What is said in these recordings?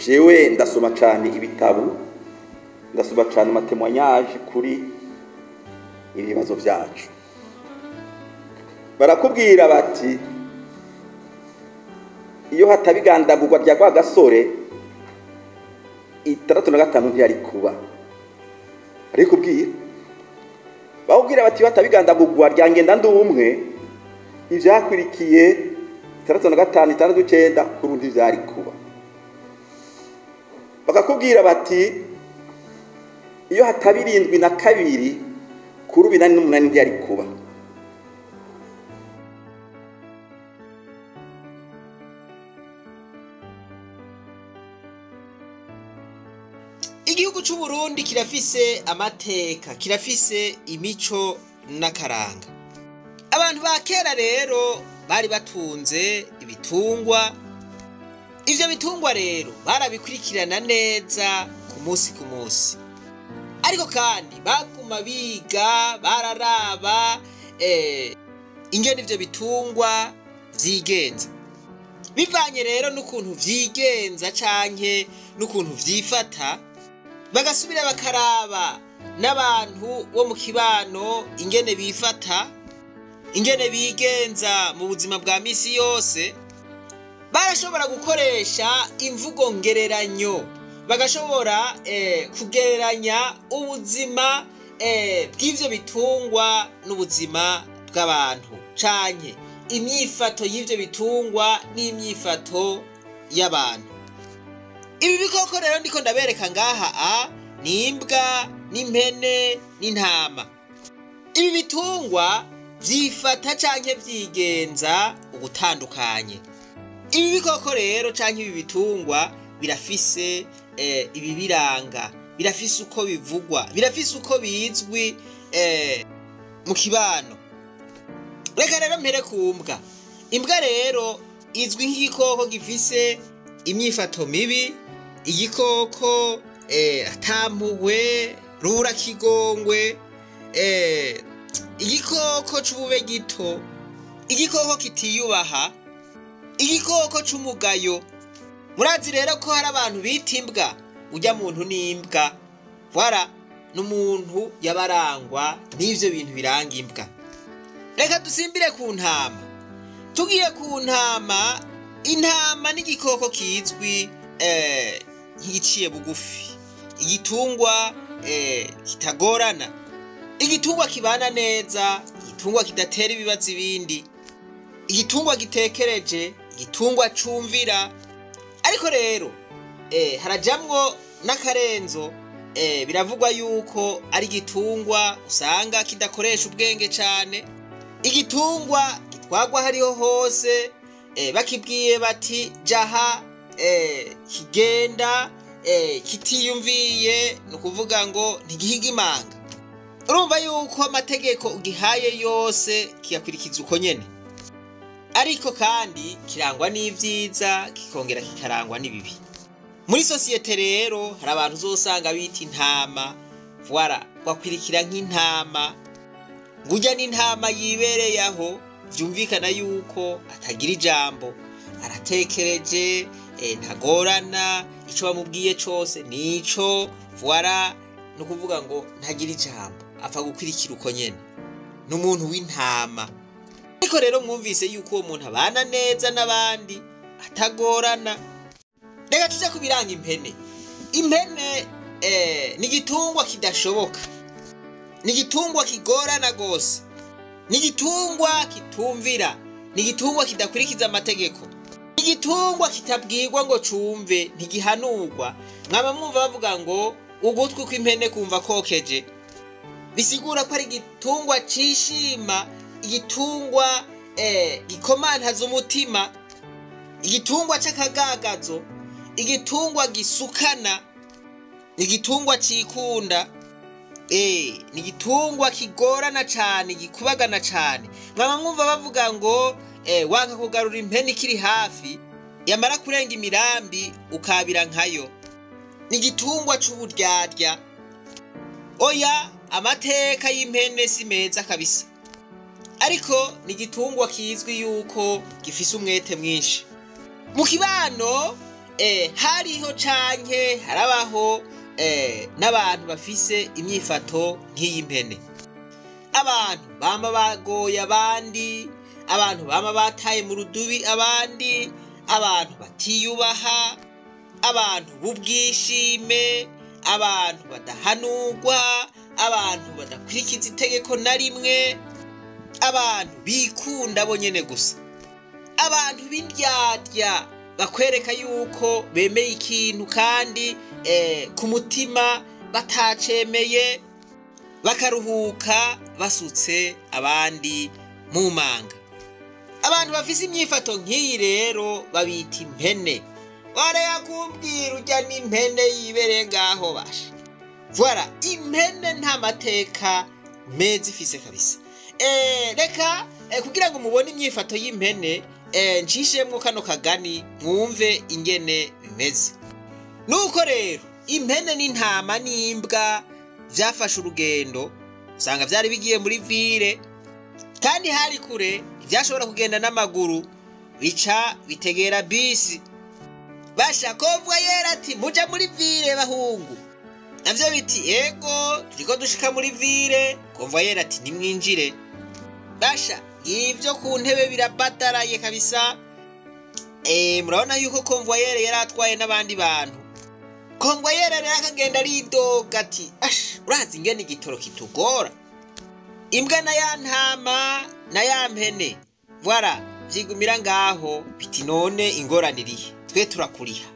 Jewe ndasoma cyane ibitabo, ndasoma cyane ama témoignages kuri ibibazo byacu. Barakubwira bati iyo hataba igandagurwa rya Rwagasore, 65 ntiyari kuba. Arikubwira, bakubwira bati iyo hataba igandagurwa rya Ngendandumwe, ivyakurikiye 65, 69 kurundi vyari kuba. Bakakubwira bati iyo hataba 72 kuri 88 ntiyari kuba. Igihugu c'u Burundi kirafise amateka, kirafise imico n'akaranga. Abantu ba kera rero bari batunze ibitungwa. Ivyo bitungwa rero barabikurikirana neza ku munsi ku munsi, ariko kandi baguma biga, bararaba ingene ivyo bitungwa vyigenza. Bivanye rero n'ukuntu vyigenza canke n'ukuntu vyifata, bagasubira bakaraba n'abantu bo mu kibano ingene bifata, ingene bigenza mu buzima bwa misi yose. Barashobora gukoresha imvugo ngereranyo, bagashobora kugereranya ubuzima bw'ivyo bitungwa n'ubuzima bw'abantu, canke imyifato y'ivyo bitungwa n'imyifato y'abantu. Ibi bikoko rero ndiko ndabereka ngaha a ni imbwa, n'impene, n'intama. Ibi bitungwa vyifata canke vyigenza ugutandukanye. Ibi bikoko rero canke ibi bitungwa birafise ibibiranga, birafise uko bivugwa, birafise uko bizwi mu kibano. Reka rero mpere ku mbwa. Imbwa rero izwi nk'igikoko gifise imyifato mibi, igikoko atampuhwe, rura kigongwe, igikoko c'ubube gito, igikoko kitiyubaha, igikoko c'umugayo. Murazi rero ko hari abantu bita imbwa, urya muntu n'imbwa, voilà, n'umuntu yabarangwa n'ivyo bintu biranga imbwa. Reka dusimbire ku ntama. Tugiye ku ntama, intama n'igikoko kizwi nk'igiciye bugufi, igitungwa kitagorana, igitungwa kibana neza, igitungwa kidatera ibibazo ibindi, igitungwa gitekereje, igitungwa cumvira. Ariko rero harajamwo n'akarenzo. Biravugwa yuko ari igitungwa usanga kidakoresha ubwenge cane, igitungwa gitwagwa hariho hose, bakibwiye bati jaha, kigenda kitiyumviye, ni ukuvuga ngo ntigihiga imanga. Urumva yuko amategeko ugihaye yose kiyakurikiza uko nyene. Ariko kandi kirangwa n'ivyiza, kikongera kikarangwa n'ibibi. Muri sosiyete rero hari abantu uzosanga bita intama, voilà, bakwirikira nk'intama, ngurya n'intama yibereye aho, vyumvikana yuko atagira ijambo, aratekereje, ntagorana, ico bamubwiye cose nico, voilà, ni ukuvuga ngo ntagira ijambo, apfa gukwirikira uko nyene, n'umuntu w'intama. Ariko rero mwumvise yuko uwo muntu abana neza n'abandi, atagorana. Reka tuje kubiranga impene. Impene ni igitungwa kidashoboka, ni igitungwa kigorana gose, ni igitungwa kitumvira, ni igitungwa kidakurikiza amategeko, ni igitungwa kitabwirwa ngo cumve, ntigihanurwa. Mwaba mwumva bavuga ngo ugutwi kw'impene kumva kokeje, bisigura ko ari igitungwa cishima, igitungwa gikomantaza umutima, igitungwa c'akagagazo, igitungwa gisukana, igitungwa cikunda, ni igitungwa kigorana cane, gikubagana cane. Mwaba mwumva bavuga ngo wanka kugarura impene ikiri hafi, yamara kurenga imirambi ukabira nkayo. Ni igitungwa c'uburyarya. Oya, amateka y'impene si meza kabisa, ariko ni igitungwa kizwi yuko gifise umwete mwinshi mu kibano. Hariho canke harabaho n'abantu bafise imyifato nk'iy'impene, abantu bama bagoye abandi, abantu bama bataye mu rudubi abandi, abantu batiyubaha, abantu b'ubwishime, abantu badahanurwa, abantu badakurikiza itegeko na rimwe, abantu bikunda bonyene gusa, abantu b'indyarya bakwereka yuko bemeye ikintu kandi ku mutima batacemeye, bakaruhuka basutse abandi mu manga. Abantu bafise imyifato nk'iyi rero babita impene. Wareka kumbwira urya n'impene yibereye ngaho basha. Voilà, impene nta mateka meza ifise kabisa. Reka kugira ngo mubone imyifato y'impene, ncishemwo kano kagani mwumve ingene bimeze. Nuko rero impene n'intama n'imbwa vyafashe urugendo, usanga vyari bigiye muri ville kandi hari kure, ntivyashobora kugenda n'amaguru, bica bitegera bisi. Basha convoyeur ati muja muri ville bahungu, navyo biti ego turiko dushika muri ville. Convoyeur ati nimwinjire. Basha ivyo ku ntebe birabataraye kabisa. Murabona yuko convoyeur yari atwaye n'abandi bantu. Convoyeur rero akagenda aridoga ati ash, urazi ingene igitoro kitugora, imbwa na ya ntama na ya mpene voilà vyigumira ngaho, biti none ingorane irihe, twe turakuriha.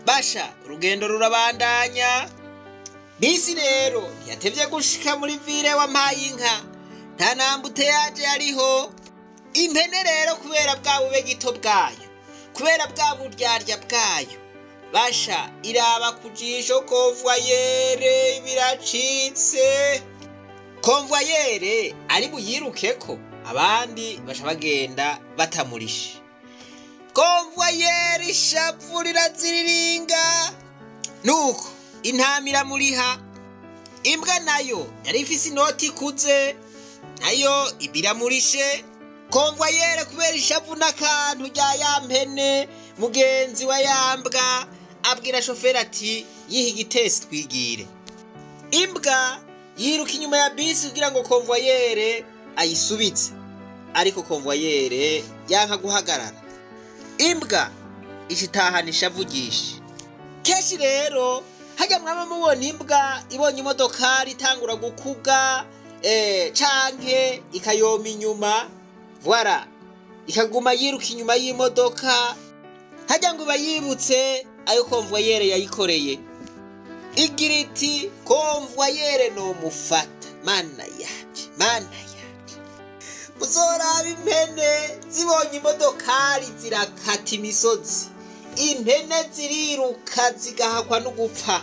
Basha urugendo rurabandanya. Bisi rero ntiyatevye gushika muri ville wampaye inka, nta n'embouteillage yariho. Impene rero kubera bwa bube gito bwayo, kubera bwa buryarya bwayo, basha iraba ku jisho convoyeur biracitse. Convoyeur ari buyirukeko, abandi basha bagenda batamurishe. Convoyeur ishavu riraziriringa, nuko intama iramuriha. Imbwa nayo yari ifise inoti ikuze, nayo ibiramurishe. Convoyeur kubera ishavu n'akantu rya ya mpene mugenzi wa yambwa, abwira shoferi ati yiha igitesi twigire. Imbwa yiruka inyuma ya bisi kugira ngo convoyeur ayisubize, ariko convoyeur yanka guhagarara. Imbwa icitahana ishavu ryinshi. Kenshi rero hajya mwaba mubona imbwa ibonye imodokari itangura gukuga, canke ikayoma inyuma, voilà, ikaguma yiruka inyuma y'imodoka, hajya ngo iba yibutse ayo convoyeur yayikoreye. Igira iti convoyeur nomufata, mana yanje, mana yanje. Muzoraba impene zibonye imodokari zirakata imisozi, impene ziriruka zigahakwa no gupfa.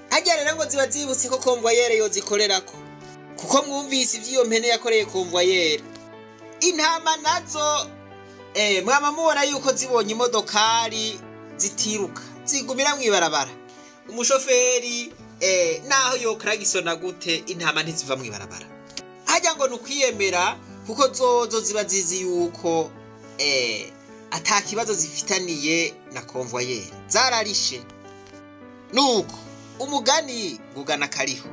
Hajya rero ngo ziba zibutse ko convoyeur yozikorerako, kuko mwumvise ivy'iyo mpene yakoreye convoyeur. Intama nazo mwaba mubona yuko zibonye imodokari zitiruka, zigumira mw'ibarabara. Umushoferi naho yokragisona gute, intama ntiziva mw'ibarabara. Hajya ngo nukwiyemera, kuko zozo ziba zizi yuko ata kibazo zifitaniye na convoyeur, zararishe. Nuko umugani ngugana kariho.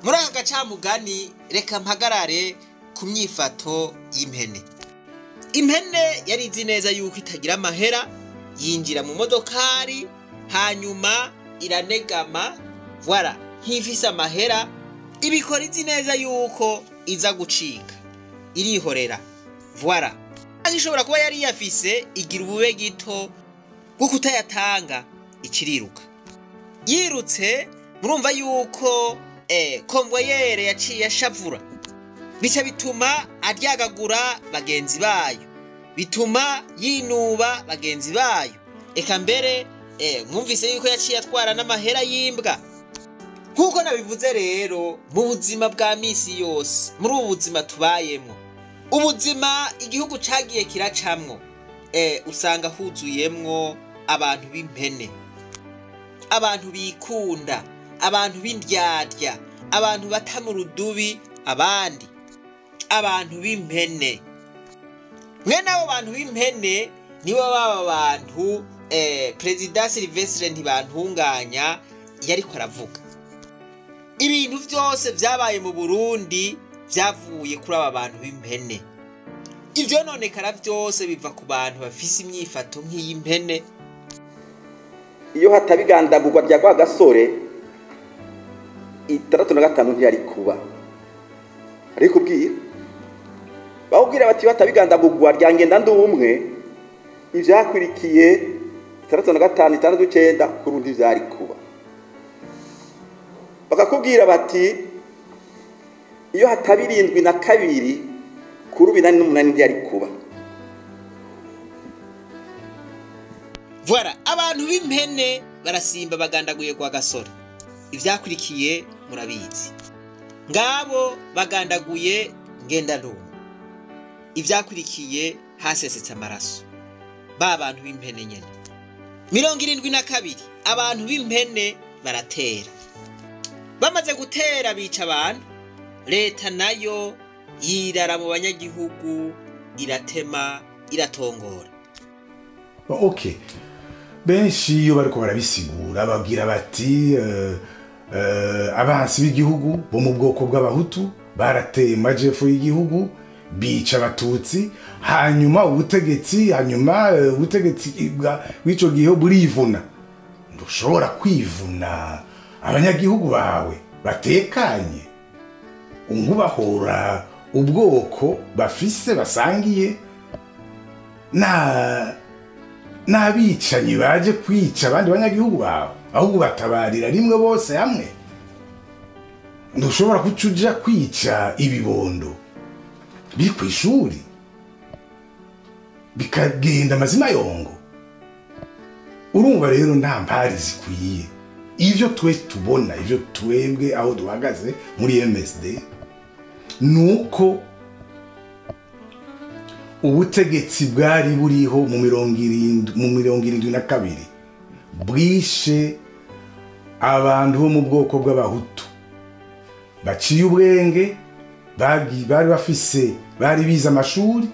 Muri aka gacamugani reka mpagarare ku myifato y'impene. Impene yari izi neza yuko itagira amahera, yinjira mu modokari hanyuma iranegama, voilà, nk'ifise amahera, ibikora izi neza yuko iza gucika, irihorera, voilà. Ishobora kuba yari yafise, igira ubube gito bwo kutayatanga, ikiriruka. Yirutse murumva yuko convoyeur yaciye ashavura, bica bituma aryagagura bagenzi bayo, bituma yinuba bagenzi bayo. Eka mbere mwumvise yuko yaciye atwara n'amahera y'imbwa. Nkuko nabivuze rero, mu buzima bwa misi yose, muri ubu buzima tubayemwo, ubuzima igihugu cagiye kiracamwo, usanga huzuyemwo abantu b'impene, abantu bikunda, abantu b'indyarya, abantu bata mu rudubi abandi, abantu b'impene. Mwene abo bantu b'impene Nibo baba bantu Perezida Silvestre Ntibantunganya yariko aravuga. Ibintu vyose vyabaye mu Burundi vyavuye kuri aba bantu b'impene. Ivyononekara vyose biva ku bantu bafise imyifato nk'iy'impene. Iyo hatabigandagurwa rya Rwagasore, 65 ntiyari kuba. Ariko ubwira bawubwira bati hatabigandagurwa rya Ngendandumwe, ivyakurikiye 65, 69 kurundi vyari kuba. Bakakubwira bati iyo hatabirindwi na kabiri kuri 88 ntiyari kuba. Voilà, abantu b'impene barasimba bagandaguye Rwagasore. Ivyakurikiye murabizi. Ngabo bagandaguye Ngendandumwe. Ivyakurikiye hasesetse amaraso. Ba bantu b'impene nyene. 72 abantu b'impene baratera. Bamaze gutera bica abantu, leta nayo yirara mu banyagihugu, iratema, iratongora. Ok. Benshi iyo bariko barabisigura babwira bati abansi b'igihugu bo mu bwoko bw'abahutu barateye majepfo y'igihugu bica abatutsi, hanyuma ubutegetsi bw'ico gihe burivuna. Ndushobora kwivuna abanyagihugu bawe batekanye, ungubahora ubwoko bafise basangiye na n'abicanyi baje kwica abandi banyagihugu bawe, ahubwo batabarira rimwe bose hamwe. Ndushobora kucuja kwica ibibondo biri kw'ishuri bikagenda amazima yongo. Urumva rero nta mpari zikwiye. Ivyo twe tubona, ivyo twebwe aho duhagaze muri MSD, nuko ubutegetsi bwari buriho mu 72 bwishe abantu bo mu bwoko bw'abahutu baciye ubwenge, bari bafise, bari bize amashuri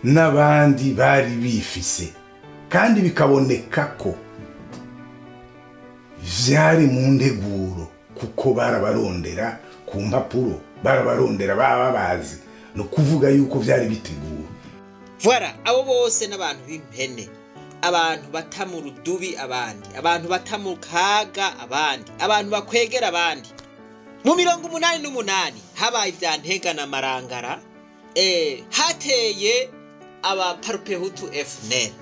n'abandi bari bifise, kandi bikaboneka ko vyari mu nteguro, kuko barabarondera ku mpapuro, barabarondera baba bazi, no kuvuga yuko vyari biteguwe. Voilà, abo bose n'abantu b'impene, abantu bata mu rudubi abandi, abantu bata mu kaga abandi, abantu bakwegera abandi. Mu 88 habaye ivya Ntega na Marangara, hateye aba Parpehutu FNL.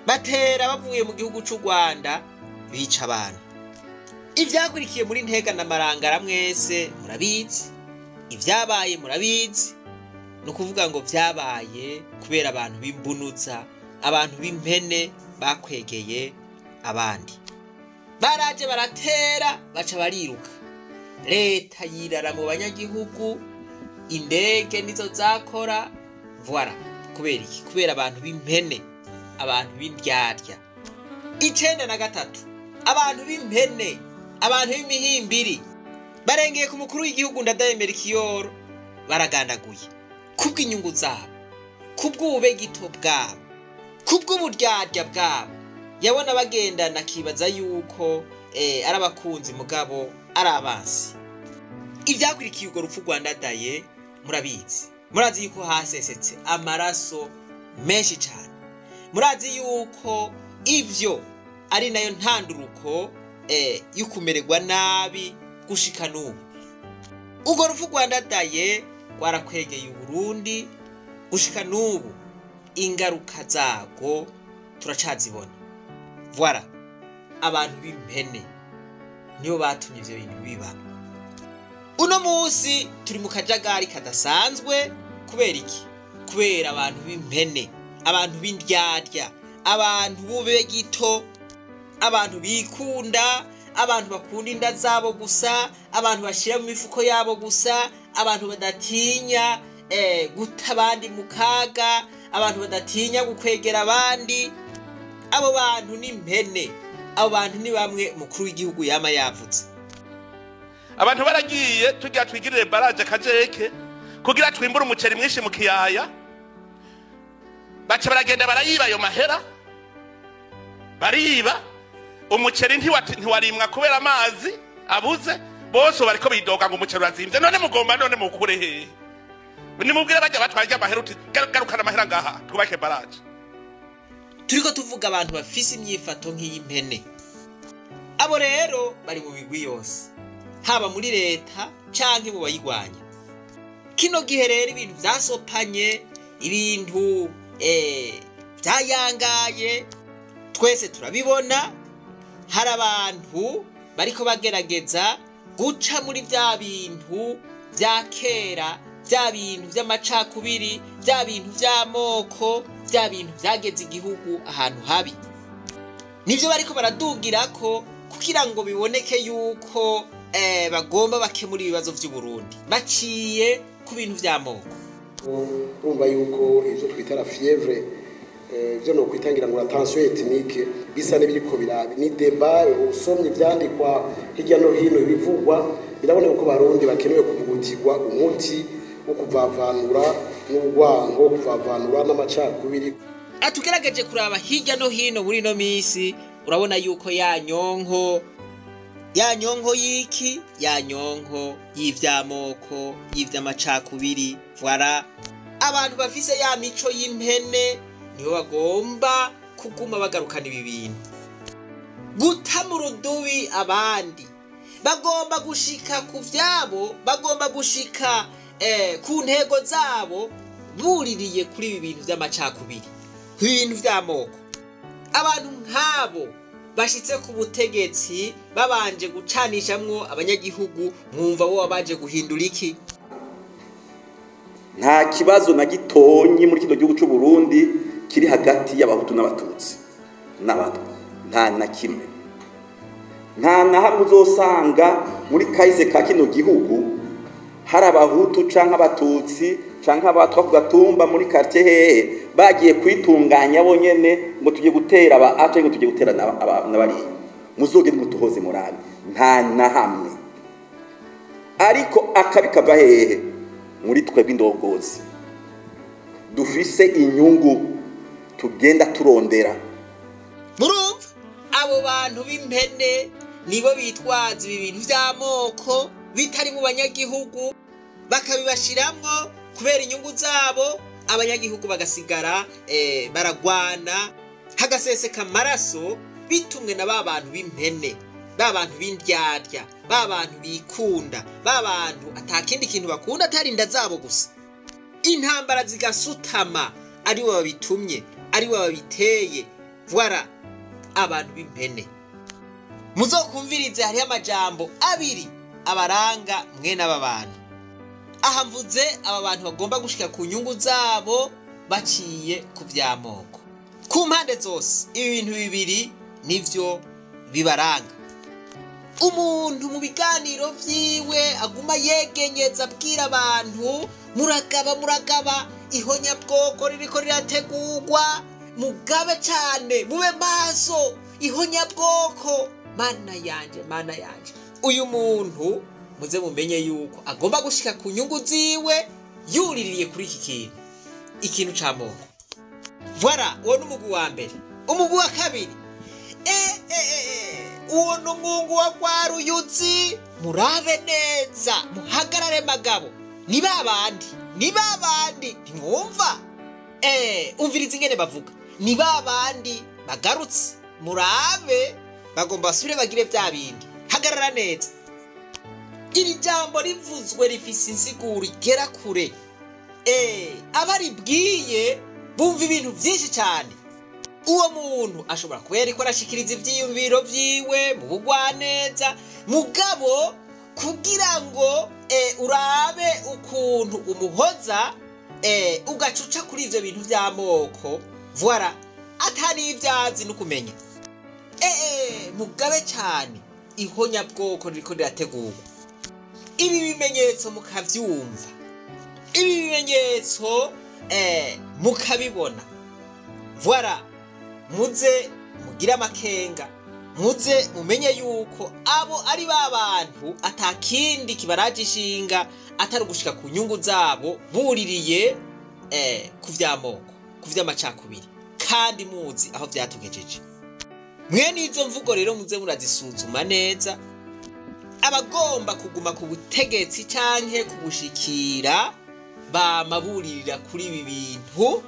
Batera bavuye mu gihugu c'u Rwanda bica abantu. Ivyakurikiye muri Ntega na Marangara mwese murabizi, ivyabaye murabizi. No kuvuga ngo vyabaye kubera abantu b'imbunuza, abantu b'impene bakwegeye abandi. Baraje baratera baca bariruka. Leta yirara mu banyagihugu, indege nizo zakora. Voilà, kubera iki? Kubera abantu b'impene, abantu b'indyarya. 93 abantu b'impene, abantu b'imihimbiri barengeye ku mukuru w'igihugu Ndadaye Melchior, baragandaguye kubw'inyungu zabo, kubw'ububegito bwabo, kubw'uburyarya bwabo. Yabona bagendana akibaza yuko ari abakunzi, mugabo ari abansi. Ivyakurikiye urwo rupfu rwa Ndadaye murabizi. Murazi yuko hasesetse amaraso menshi cyane. Murazi yuko ivyo ari nayo ntanduruko y'ukumererwa nabi gushika n'ubu. Urwo rupfu rwa Ndadaye rwarakwegeye Uburundi gushika n'ubu, ingaruka zarwo turacazibona. Voilà, abantu b'impene nibo batumye ivyo bintu biba. Uno munsi turi mu kajagari kadasanzwe. Kubera iki? Kubera abantu b'impene, abantu b'indyarya, abantu b'ubegito, abantu bikunda, abantu bakunda inda zabo gusa, abantu bashira mu mifuko yabo gusa, abantu badatinya guta abandi mu kaga, abantu badatinya gukwegera abandi. Abo bantu ni impene, abo bantu ni bamwe mukuru w'igihugu yama yavutse. Abantu baragiye tugira twigirire baraje kajeke kugira twimbure umuceri mwinshi mu kiyaya. Baca baragenda barayiba ayo mahera, bariba umuceri, ntiwarimwa kubera amazi abuze. Bose bariko bidoga ngo umuceri urazimvye. None mugomba none mukure hehe? Nimubwire bajya batwaye amahera uti: "Garukana amahera ngaha twubake barrage." Turiko tuvuga abantu bafise imyifato nk'iy'impene. Abo rero bari mu migwi yose, haba muri leta canke mu bayigwanya. Kino gihe rero ibintu vyasopanye, ibintu vyayangaye, twese turabibona. Hari abantu bariko bagerageza guca muri vya bintu vya kera, vya bintu vy'amacakubiri, vya bintu vy'amoko, vya bintu vyageze igihugu ahantu habi. Nivyo bariko baradugirako kugira ngo biboneke yuko bagomba bakemura ibibazo vy'Uburundi baciye ku bintu vy'amoko. Urumva yuko ibyo twita la fièvre, ibyo no kwitangira ngo la tension ethnique, bisa n'ibiriko birabi ni débat. Usomye ivyandikwa hirya no hino, ibivugwa, biraboneka ko Barundi bakenewe kuvugutirwa umuti wo kuvavanura n'urwango, kuvavanura n'amacakubiri. Atugerageje kuraba hirya no hino muri ino minsi, urabona yuko ya nyonko, ya nyonko y'iki, ya nyonko y'ivy'amoko, y'ivy'amacakubiri, voilà, abantu bafise ya mico y'impene nibo bagomba kuguma bagarukana ibi bintu, guta mu rudubi abandi. Bagomba gushika ku vyabo, bagomba gushika ku ntego zabo buririye kuri ibi bintu vy'amacakubiri, ku bintu vy'amoko. Abantu nk'abo bashitse ku butegetsi babanje gucanishamwo abanyagihugu, mwumva bo baje guhindura iki? Nta kibazo na gitonyi muri kino gihugu cy'u Burundi kiri hagati y'Abahutu n'Abatutsi n'Abatwa, nta na kimwe. Nta na hamwe uzosanga muri kahise ka kino gihugu hari Abahutu canke Abatutsi canke Abatwa ku gatumba, muri quartier hehe, bagiye kwitunganya bonyene ngo tugiye gutera aba aca, ngo tugiye gutera n'abariya. Muzogende mutuhoze murabe, nta na hamwe. Ariko akabi kava hehe? Muri twebwe indongozi dufise inyungu tugenda turondera. Murumva, abo bantu b'impene nibo bitwaza ibi bintu vy'amoko bitari mu banyagihugu, bakabibashiramwo kubera inyungu zabo. Abanyagihugu bagasigara baragwana, hagaseseka amaraso bitumwe na ba bantu b'impene, ba bantu b'indyarya, ba bantu bikunda, ba bantu atakindi kintu bakunda atari inda zabo gusa. Intambara zigasutama aribo babitumye, aribo babiteye. Voilà, abantu b'impene muzokumvirize, hariho amajambo abiri abaranga mwene aba bantu. Aha mvuze aba bantu bagomba gushika ku nyungu zabo baciye ku vy'amoko ku mpande zose. Ibi bintu bibiri nivyo bibaranga. Umuntu mu biganiro vyiwe aguma yegenyeza abwira abantu: "Muragaba, muragaba, ihonyabwoko ririko rirategurwa, mugabe cane, mube maso, ihonyabwoko." Mana yanje, mana yanje! Uyu muntu muze mumenye yuko agomba gushika ku nyungu ziwe yuririye kuri iki kintu, ikintu c'amoko. Voilà, uwo ni umugwi wa mbere. Umugwi wa kabiri, uwo ni umwungu wa rwaruyuzi. Murabe neza, muhagarare magabo, ni babandi, ni babandi ntimwumva. Umviriza ingene bavuga: ni babandi bagarutse, murabe, bagomba basubire bagire vya bindi, hagarara neza. Iri jambo rivuzwe rifise insiguro igera kure. Abaribwiye bumva ibintu vyinshi cyane. Uwo muntu ashobora kuba yariko arashikiriza ivyiyumviro vyiwe mu bugwaneza, mugabo kugira ngo urabe ukuntu umuhoza, ugacuca kuri ivyo bintu vy'amoko, voilà, atari ivyazi n'ukumenya. Mugabe cyane, ihonyabwoko ririko rirategurwa. Ibi bimenyetso mukavyumva, ibi bimenyetso mukabibona, voilà, muze mugire amakenga, muze mumenye yuko abo ari ba bantu atakindi kibaraje ishinga atari ugushika ku nyungu zabo buririye ku vy'amoko. ku vy'amacakubiri kandi muzi aho vyatugejeje. Mwene izo mvugo rero muze murazisuzuma neza. Abagomba kuguma ku butegetsi canke kubushikira bamaburirira kuri ibi bintu,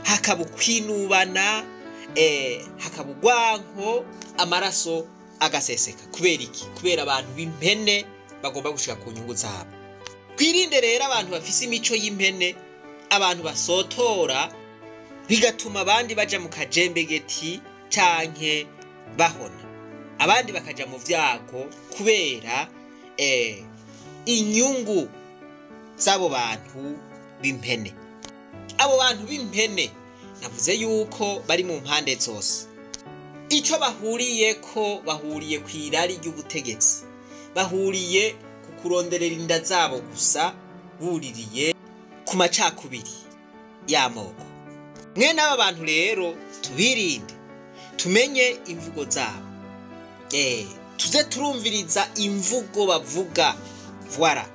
hakaba ukwinubana, hakaba urwanko, amaraso agaseseka. Kubera iki? Kubera abantu b'impene bagomba gushika ku nyungu zabo. Twirinde rero abantu bafise imico y'impene, abantu basotora, bigatuma abandi baja mu kajembegeti canke bahona, abandi bakaja mu vyago kubera inyungu z'abo bantu b'impene. Abo bantu b'impene navuze yuko bari mu mpande zose. Ico bahuriyeko, bahuriye kw'irari ry'ubutegetsi, bahuriye ku kuronderera inda zabo gusa, buririye ku macakubiri y'amoko. Mwene aba bantu rero tubirinde, tumenye imvugo zabo, tuze turumviriza imvugo bavuga. Voilà.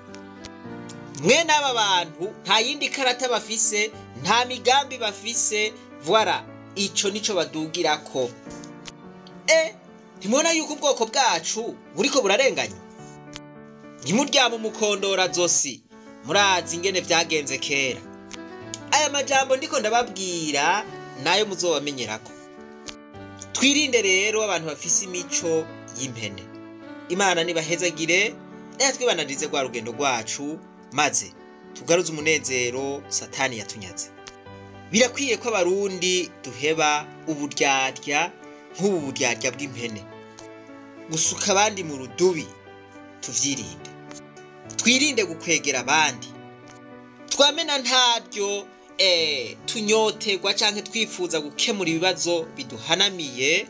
Mwene aba bantu nta yindi karata bafise, nta migambi bafise. Voilà, ico nico badugirako. Ntimubona yuko ubwoko bwacu buriko burarenganywa? Ntimuryame umukondora zosi, murazi ingene vyagenze kera. Aya majambo ndiko ndababwira nayo muzobamenyerako. Twirinde rero abantu bafise imico y'impene. Imana nibahezagire, reka twibananize rwa rugendo rwacu, maze tugaruze umunezero Satani yatunyaze. Birakwiye ko abarundi duheba uburyarya nk'ubu buryarya bw'impene, gusuka abandi mu rudubi tuvyirinde. Twirinde gukwegera abandi, twamena ntaryo tunyoterwa canke twifuza gukemura ibibazo biduhanamiye,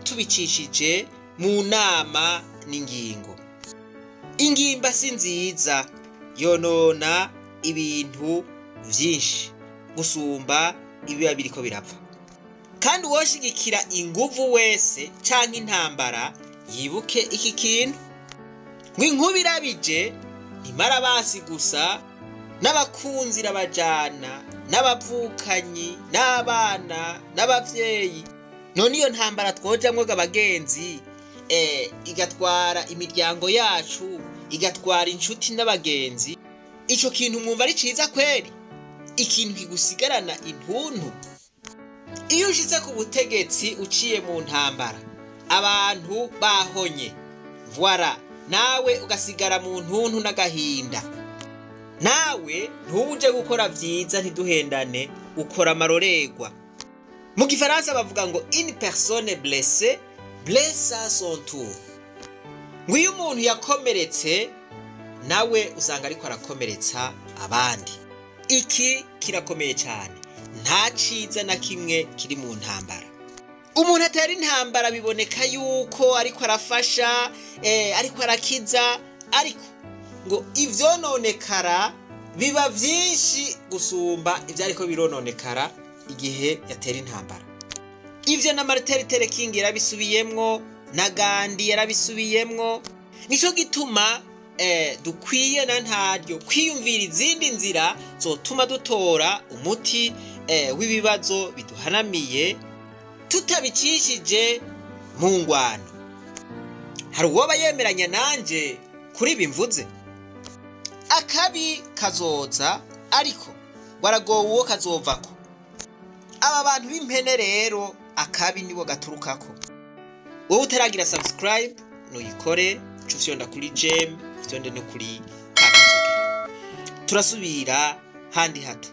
tubicishije mu nama n'ingingo. Ingimba si nziza, yonona ibintu vyinshi gusumba ibiba biriko birapfa. Kandi uwoshigikira inguvu wese canke intambara yibuke iki kintu, ngo inkuba irabije ntimara basi gusa, n'abakunzi irabajana, n'abavukanyi, n'abana, n'abavyeyi. None iyo ntambara twojamwo abagenzi, igatwara imiryango yacu, igatwara inshuti n'abagenzi, ico kintu mwumva ari ciza kweri? Ikintu kigusigarana intuntu. Iyo ushitse ku butegetsi uciye mu ntambara, abantu bahonye, voilà, nawe ugasigara mu ntuntu n'agahinda. Nawe ntuje gukora vyiza, ntiduhendane, ukora amarorerwa. Mu gifaransa bavuga ngo une personne blessée blesse à son tour. Ngo iyo umuntu yakomeretse nawe usanga ariko arakomeretsa abandi. Iki kirakomeye cyane, nta ciza na kimwe kiri mu ntambara. Umuntu atera intambara biboneka yuko ariko arafasha, ariko arakiza, ariko ngo ivyononekara biba vyinshi gusumba ivyariko birononekara igihe yatera intambara. Ivyo na Martin Luther King yarabisubiyemwo, na Gandhi yarabisubiyemwo. Nico gituma dukwiye na ntaryo kwiyumvira izindi nzira zotuma dutora umuti w'ibibazo biduhanamiye tutabicishije mu ngwano. Hari uwoba yemeranya nanje kuri ibi mvuze? Akabi kazoza, ariko waragowe uwo kazovako. Aba bantu b'impene rero akabi nibo gaturukako. Wowe utaragira subscribe nuyikore, ufyonda kuri j'aime, ufyonde no kuri kakazogera. Turasubira handi hato.